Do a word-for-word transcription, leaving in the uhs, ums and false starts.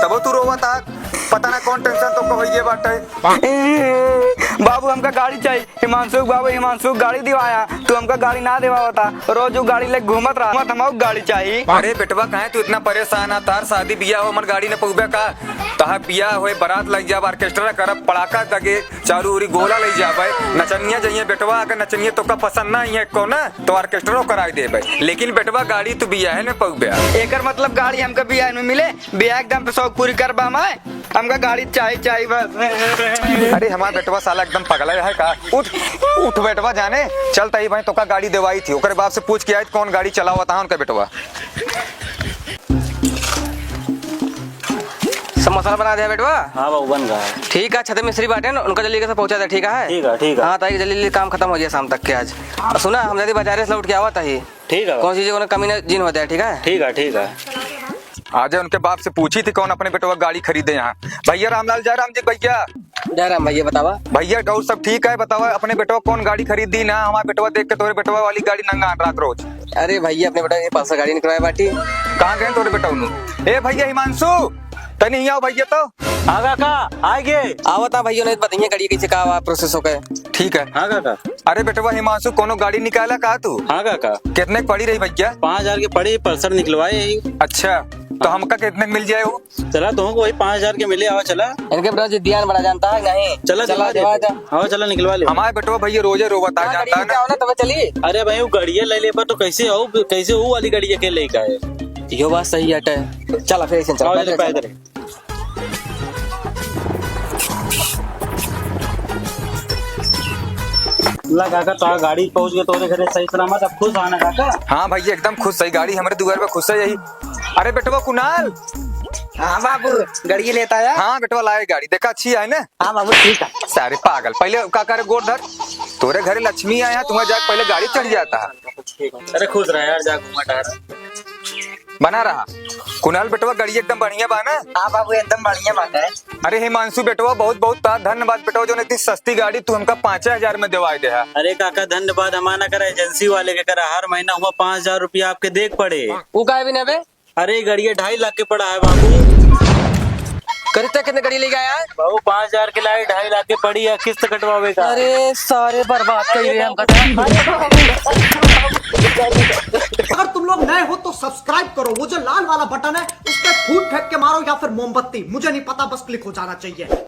तबो तू रोवत आ, पता ना कौन tension तोका होइए बाटे। बाबू, हमका गाड़ी चाही। हिमांशु के बाबू, हिमांशु के गाड़ी दिवाया, तू हमका गाड़ी ना दिवावता, रोज उ गाड़ी लेके घूमत रहा, मत हमको गाड़ी चाही। अरे बेटवा, काहे तू इतना परेशान आ? तार शादी बियाह हो, मन गाड़ी न पउबे का? तहार बियाह होए, बारात लग जाब, orchestra करब, पड़ाका दगे, चारू ओरी गोला लइ जाबे, नचनिया जइहे बेटवा, अगर नचनिया तोका पसंद ना अइहे को ना, तो orchestra कराइ देबे, लेकिन बेटवा गाड़ी तू बियाहे में पउबे। एकर मतलब गाड़ी हमका बियाह में मिले? बियाह के दम पे शौक पूरी करबा हमार, हमका गाड़ी चाही, चाही बस। अरे हमार बेटवा साला एकदम पगला है का? उठ, उठ बेटवा जाने, चल तई भाई तोका गाड़ी देवाई थी, ओकरे बाप से पूछ के आई कौन गाड़ी चलावत है उनका बेटवा। सब मसाला बना दिया बेटवा? हाँ बाबू, बन गया है। ठीक है, छते मिस्त्री बाटे न, उनका जल्दी से पहुँचा दे, ठीक है? ठीक है, ठीक है। हाँ, ताकि जल्दी जल्दी काम खतम होइ जाए शाम तक के आज। सुना, हम जल्दी बाजारे से लौट के आवत ही। ठीक है। कौन चीज कोनो कमी न जिन हो जाए, ठीक है? ठीक है, ठीक है। आजे उनके बाप से पूछी थी कौन अपने बेटवा गाड़ी खरीदे यहाँ। भैया रामलाल, जय राम जी भैया। जय राम भैया, बतावा। भैया, और सब ठीक है? बतावा, अपने बेटवा कौन गाड़ी खरीदी ना? हमार बेटवा देख के तोरे बेटवा वाली गाड़ी नंगा रात रोज। अरे भैया, अपने बेटवा ये Pulsar गाड़ी निकलवाए बाटी। कहाँ गए तोरे बेटवा नु? ए भैया हिमांशु, तनी हियाँ आओ भैया तो। हाँ काका, आइ गए। आवत आ भैया, नहीं तो बताइए गाड़ी कैसे का हुआ process हो गए। ठीक है। हाँ काका। अरे बेटवा हिमांशु, कोनो गाड़ी निकाला का तू? हाँ काका। कितने की पड़ी रही भैया? पाँच हजार की पड़ी, Pulsar निकलवाए ही। अच्छा, तो हमका कितने की मिल जाए वो? चला, तुमको वही पाँच हजार के मिले, आवा चला। इनके बेटा जी ध्यान बड़ा जानता है, नहीं? चला, चला, दिलवा दे। दिलवा दे। आवा चला, निकलवा ले। हमारे बेटवा भैया रोजे रोवत आ हाँ, जानता है ना। आओ ना, तब चली। अरे भाई, वो गाड़िया ले लेबा तो कैसे हो, कैसे वो वाली गाड़िया के लेके आए? यो बात सही हटे। चला फिर ऐसे चल, आओ, बैठ चले, जा, पैदल। चला। ला काका, तो गाड़ी पहुंच गए तोरे घरे सही सलामत। अब खुश आना काका। हाँ भैया, एकदम खुश है, गाड़ी हमरे दुआर पे खुश है यही। अरे बेटवा कुणाल। हाँ बाबू, गाड़ी लेता है। हाँ बेटवा, लाए गाड़ी, देखा अच्छी है ना? हाँ बाबू, ठीक है। सारे पागल, पहले का करे, गोड़ धर। तोरे घरे लक्ष्मी आया है, तुम्हारे जाके पहले गाड़ी चढ़ जाता है। अरे खुश रह यार, जा घूमा टहरा। बना रहा। कुणाल बेटवा, गाड़ी एकदम बढ़िया बा ना? हाँ बाबू, एकदम बढ़िया बात है। अरे हिमांशु बेटवा, बहुत बहुत तार धन्यवाद बेटवा, जो इतनी सस्ती गाड़ी तू हमका पाँचे हजार में देवाए दे है। अरे काका, धन्यवाद हमारा ना करा, एजेंसी वाले के करा, हर महीना हुआ पाँच हजार रुपया आपके देख पड़े। वो काहे भी ना बे? अरे, गाड़िया ढाई लाख के पड़ा है बाबू। करीब तक कितने गाड़ी ले गया है? बाबू, पाँच हजार के लाई, ढाई लाख के पड़ी है, किस्त कटवावे का। अरे, सारे बर्बाद कर रहे हैं हमका। अगर तुम लोग नए हो तो subscribe करो, वो जो लाल वाला बटन है उस पर फूट फेंक के मारो या फिर मोमबत्ती, मुझे नहीं पता, बस click हो जाना चाहिए।